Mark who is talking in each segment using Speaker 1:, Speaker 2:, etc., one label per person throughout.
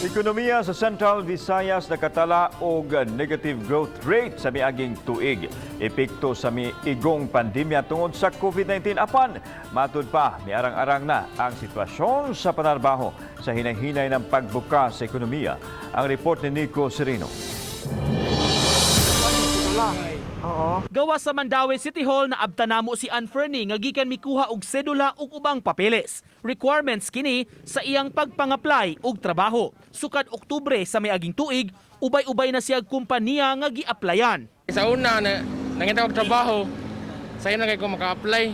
Speaker 1: Ekonomiya sa Central Visayas nakatala og negative growth rate sa miaging tuig. Epekto sa miigong pandemya tungod sa COVID-19, apan matud pa miarang-arang na ang sitwasyon sa panarbaho sa hinay-hinay ng pagbuka sa ekonomiya. Ang report ni Nico Sereno.
Speaker 2: Gawa sa Mandaue City Hall, naabtan namo si Ann Fernie nga gikan mikuha og sedula ug ubang papeles. Requirements kini sa iyang pagpang-apply og trabaho. Sukad Oktubre sa miaging tuig, ubay-ubay na siya kompanya nga gi-applyan.
Speaker 3: Sa una, na, nangita og trabaho, sayo na kay ko maka-apply.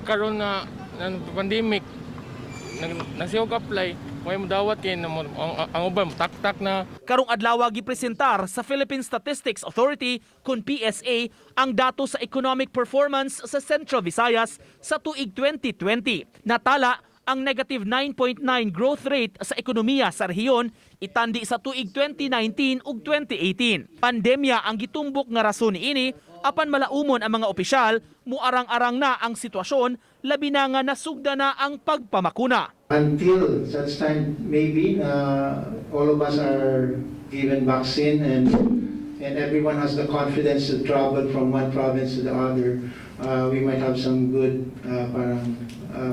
Speaker 3: Karon na pandemic, nag nasiog apply, may mo dawat kay na ang uban tak-tak na.
Speaker 2: Karong adlaw, gipresentar sa Philippine Statistics Authority kon PSA ang dato sa economic performance sa Central Visayas sa tuig 2020. Natala ang negative 9.9 growth rate sa ekonomiya sa rehiyon itandi sa tuig 2019 ug 2018. Pandemya ang gitumbok nga rason niini, apan malaumon ang mga opisyal, muarang-arang na ang sitwasyon, labi na nga nasugda na ang pagpamakuna.
Speaker 4: Until such time maybe all of us are given vaccine and everyone has the confidence to travel from one province to the other, we might have some good parang,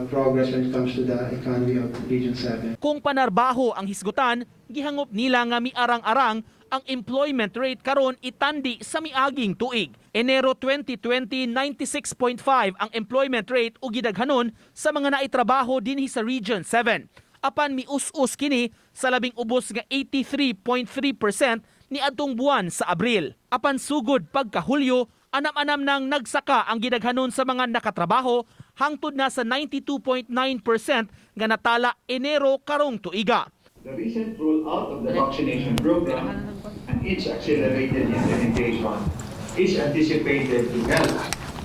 Speaker 4: progress when it comes to the economy of Region 7.
Speaker 2: Kung panarbaho ang hisgutan, gihangop nila nga miarang-arang ang employment rate karon itandi sa miaging tuig. Enero 2020, 96.5 ang employment rate o gidaghanon sa mga naitrabaho dinhi sa Region 7. Apan mius-us kini sa labing ubos nga 83.3% niadtong buwan sa Abril. Apan sugod pagka Hulyo, anam-anam nang nagsaka ang gidaghanon sa mga nakatrabaho hangtod na sa 92.9% nga natala Enero karong tuiga.
Speaker 5: The recent rollout of the vaccination program and its accelerated implementation is anticipated to help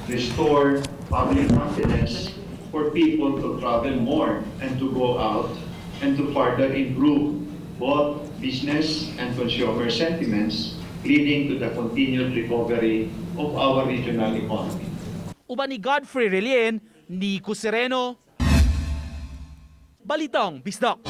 Speaker 5: restore public confidence for people to travel more and to go out and to further improve both business and consumer sentiments, leading to the continued recovery of our regional economy.
Speaker 2: Uban ni Godfrey Relien, Nico Sereno, Balitang Bisdak.